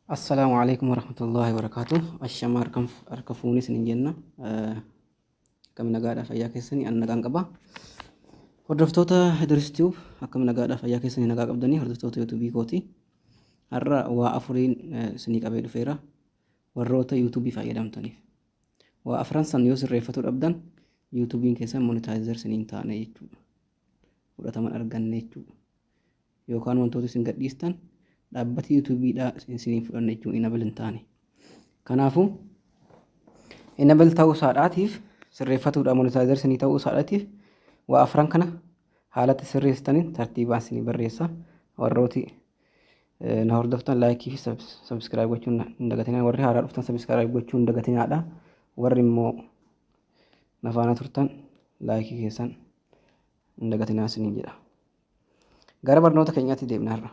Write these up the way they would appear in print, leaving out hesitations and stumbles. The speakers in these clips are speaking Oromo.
Assalaamu alaikum warahmatullahi wabarakaatuh. Ashamaa harka fuunee isinin jenna. Akkam nagaadhaa fayyaa keessanii an nagaan qaba. Hordoftoota Idris Tube akkam nagaadhaa fayyaa keessanii nagaa qabdanii hordoftoota YouTube kooti. Har'a waa afuriin isinii qabee dhufeera. Warroota YouTube fayyadamtaniif. Waa afran san yoo sirreeffatuu dhabdan YouTube'n keessan monetizer isiniin taane jechuudha. Fudhatama hin arganne jechuudha. Yookaan wantoota isin gadhiistan dhaabbati YouTube'dhaa isiniin fudhanne jechuun enable hin taane. Kanaafuu enable ta'uu isaadhaatiif sirreeffatuudha monetizer isinii ta'uu isaadhaatiif waa afran kana haalatti sirreessitaniin tartiibaan isinii barreessa. Warrooti na hordoftan laayikii fi subscribe gochuun hin dagatinaa. Warri haaraa dhuftan subscribe gochuun hin dagatinaadha. Warri immoo na faana turtan laayikii keessan hin dagatinaa isiniin jedha. Gara barnoota keenyaatti deemna har'a.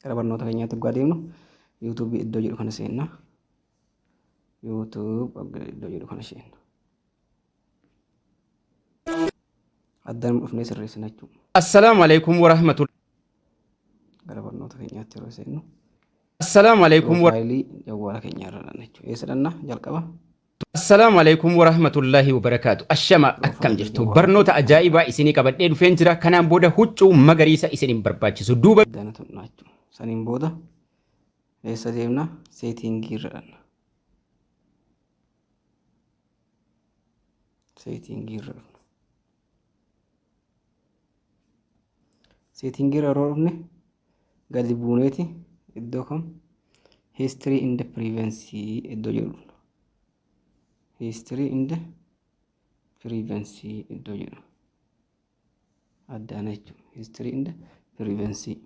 Gara barnoota keenyaatti dhugaa deemnu YouTube iddoo jedhu kana seenna. YouTube iddoo jedhu kana seenna. Addaan dhufnee sirreessina jechuudha. Assalaamu alaikum warahmatullahi. Gara barnoota keenyaatti yeroo seennu. Assalaamu alaikum wa Piroofaayilii jawwaala keenyaa irra dhanna jechuudha. Eessa dhanna jalqaba? Assalaamu alaikum warahmatullahi wabarakaatu. Ashama akkam jirtu? Barnoota ajaa'ibaa isinii qabadhee dhufeen jira. Kanaan booda huccuu magariisa isin hin barbaachisu. Duuba Addana tuqna jechuudha. Saniin booda eessa deemna? Seetiingii irra dhanna. Seetiingii irra dhufna. Seetiingii irra yeroo dhufne gadi buuneeti iddoo kam history in the privacy iddoo jedhu dhufna. History in the privacy iddoo jedhu addaana jechuudha. History in the privacy.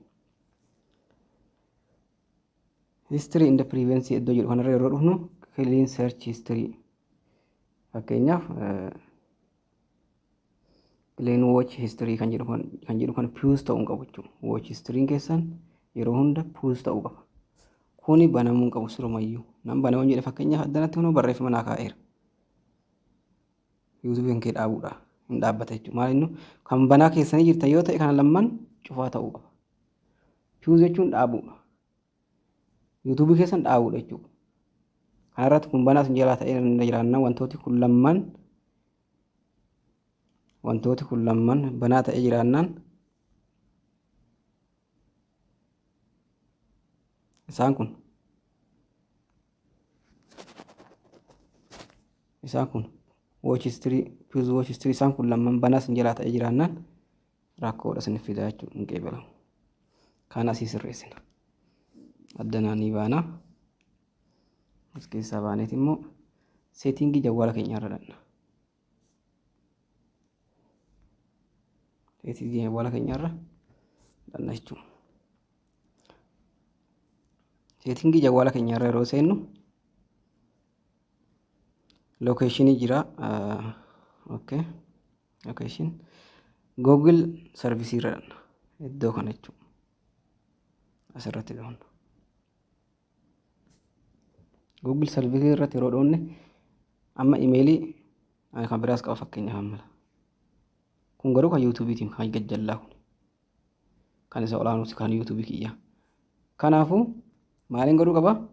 History in the privacy iddoo jedhu kanarra yeroo dhufnu clean search history fakkeenyaaf clean watch history kan jedhu kan kan jedhu kan pause ta'uu hin qabu jechuudha. Watch history keessan yeroo hunda pause ta'uu qaba. Kuni banamuu hin qabu sirumayyuu. Nan banamu jedhe fakkeenyaaf addanatti kunoo barreeffama naa kaa'eera. YouTube kee dhaabuudha hin dhaabbata jechuudha. Maal inni kan banaa keessanii jirtan yoo ta'e kana lamman cufaa ta'uu qaba. Pause jechuun dhaabuudha. YouTube keessan dhaabuudha jechuudha. Kanarratti kun banaa isin jalaa ta'ee jiraannaan wantooti kun lamman banaa ta'ee jiraannaan isaan kun watch history, pause watch history, isaan kun lamman banaa isin jalaa ta'ee jiraannaan rakkoodha isin fidaa jechuudha, hin qeebalamu. Kana asii sirreessina. Addanaa ni baana. As keessaa baaneet immoo seetiingii jawwaala keenya irra dhanna. Seetiingii jawwaala keenya irra dhanna jechuudha. Seetiingii jawwaala keenya irra yeroo seennu lookeeshinii jira. Okay. Location Google service irra dhanna. Iddoo kana jechuudha. Asirratti dhoonna. Google service irratti yeroo dhoonne amma imeelii ani kan biraas qaba fakkeenyaaf amma. Kun garuu kan yuutuubiitiin kan gajjallaa kun. Kan isa olaanuuti kan yuutuubii kiyyaa. Kanaafuu maaliin godhuu qaba?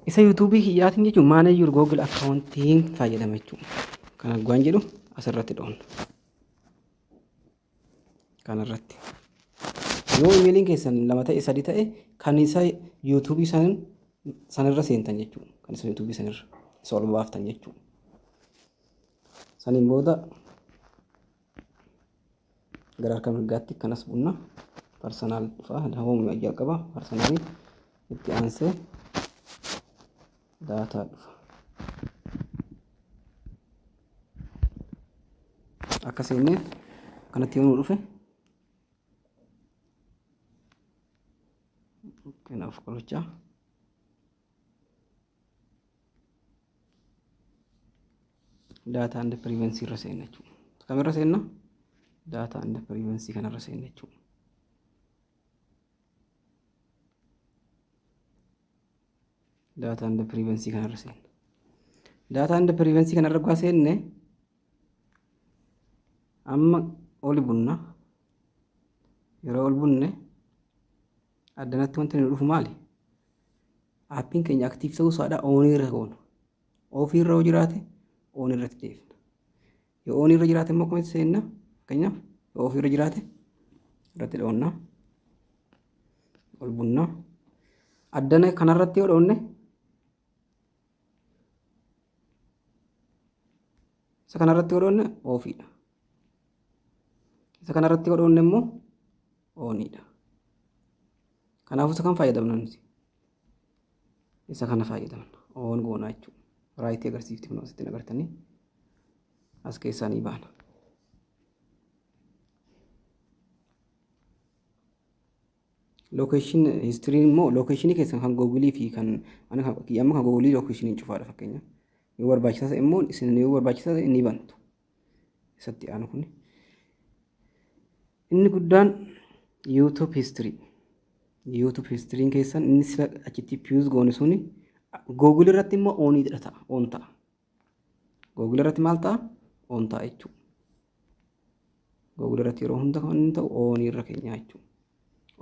Isa yuutuubii kiyyaatiin jechuun manage your Google accountiin fayyadama jechuudha. Kana guwaan jedhu asirratti dhoonna. Kanarratti. Yoo imeeliin keessan lama ta'e sadi ta'e kan isa yuutuubii sanirra seentan jechuudha. Kan isa yuutuubii sanirra isa ol baaftan jechuudha. Saniin booda gara harka mirgaatti kanas bunna personal dhufa home jalqaba personalii itti aansee data dhufa. Akka seenneen kanatti yoo nu dhufe kanaaf qorichaa data and privacy irra seenna jechuudha. Kamirra seenna? Data and privacy kanarra seenna jechuudha. Data and privacy kanarra seenna. Data and privacy kanarra gaafa seenne amma oli bunna. Yeroo ol bunne addanatti wanti nu dhufu maali? Aappiin keenya active ta'uu isaadha on irra goona. Off irra yoo jiraate on irratti deebifna. Yoo on irra jiraate immoo akkamitti seenna? Fakkeenyaaf yoo off irra jiraate irratti dhoonna. Ol bunna. Addana kanarratti yoo dhoonne isa kanarratti yoo dhoonne offiidha. Isa kanarratti yoo dhoonne immoo oniidha. Kanaafuu isa kan fayyadamna nuti. Isa kana fayyadamna. On goonaa jechuudha. Rightii agarsiifti kun asitti agartanii as keessaa ni baana. Location historyn immoo locationii keessan kan Googleii fi kan amma kan Googleii locationiin cufaadha fakkeenya. Yoo barbaachisaa ta'e immoo isin yoo barbaachisaa ta'e ni bantu. Isatti aanu kuni. Inni guddaan YouTube history. YouTube historyn keessan inni sila achitti pause goone suni Google irratti immoo oniidha ta'a on ta'a. Google irratti maal ta'a? On ta'a jechuudha. Google irratti yeroo hunda kan inni ta'u onii irra keenya jechuudha.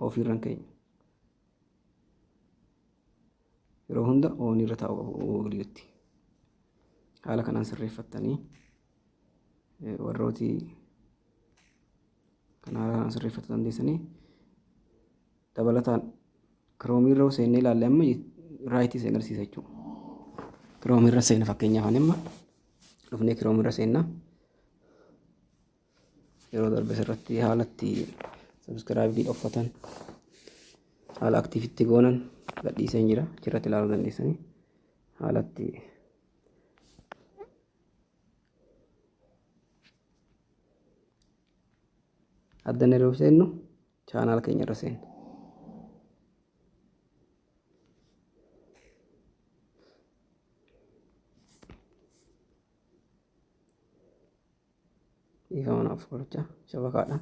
Offii irra keenya. Yeroo hunda onii irra taa'u qabu Google irratti. Haala kanaan sirreeffattanii warrooti kan haala kanaan sirreeffachuu dandeessanii dabalataan Chromeii irra seennee ilaalle amma rightii isin agarsiisa jechuudha. Chromeii irra seena fakkeenyaaf ani amma dhufnee Chromeii irra seenna. Yeroo darbe irratti haala itti subscribeii dhoffatan haala activeitti goonan gadhiiseen jira achirratti ilaaluu dandeessanii haala itti addan yeroo seennu channel keenya irra seenna. Dhiifama naaf qoricha shabakaadha.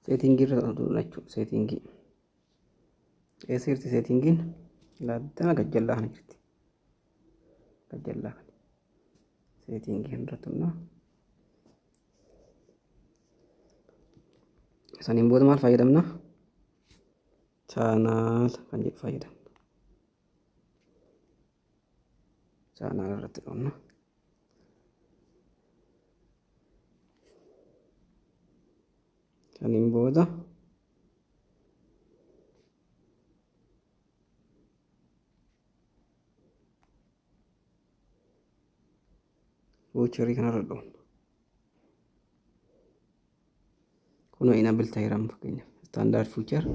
Settingii irra jechuudha settingii. Eessa jirti settingiin? Laaddana gajjallaa kana jirti. Gajjallaa kana. Settingii irra tunnaa. Saniin booda maal fayyadamna? Channel kan jedhu fayyadamna. Channel irratti dhoonna. Saniin booda featureii kanarra dhoonna. Kunoo enable ta'eera fakkeenyaaf. Standard feature,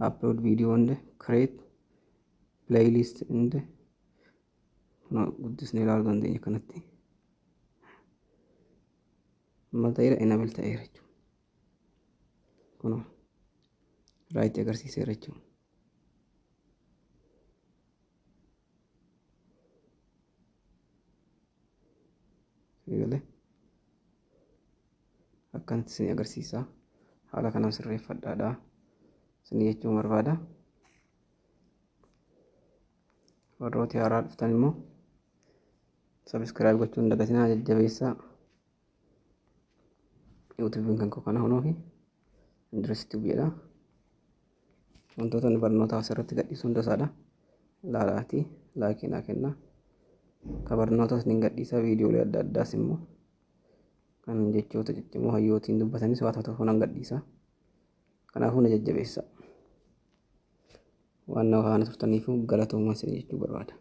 upload video and create playlist and kunoo guddisnee ilaaluu dandeenya kanatti. Maal ta'eera? Enable ta'eera jechuudha. Kunoo rightii agarsiiseera jechuudha. Eegalee akkanatti isin agarsiisa. Haala kanaan sirreeffadhaadha. Isin jechuun barbaada. Warrooti haaraa dhuftan immoo subscribe gochuun dagatinaa jajjabeessaa. YouTubeiin kan koo kana hunoofi Idris Tube jedha. Wantoota inni barnoota asirratti gadhiisu hunda isaadha. Ilaalaatii likeii naa kennaa. Ka barnootas ni gadhiisa viidiyoolee adda addaas immoo kan jechoota ciccimoo hayyootiin dubbatanis waa tokko tokko nan gadhiisa. Kanaafuu na jajjabeessa. Waan na faana turtaniif galatoomaa isin jechuu barbaada.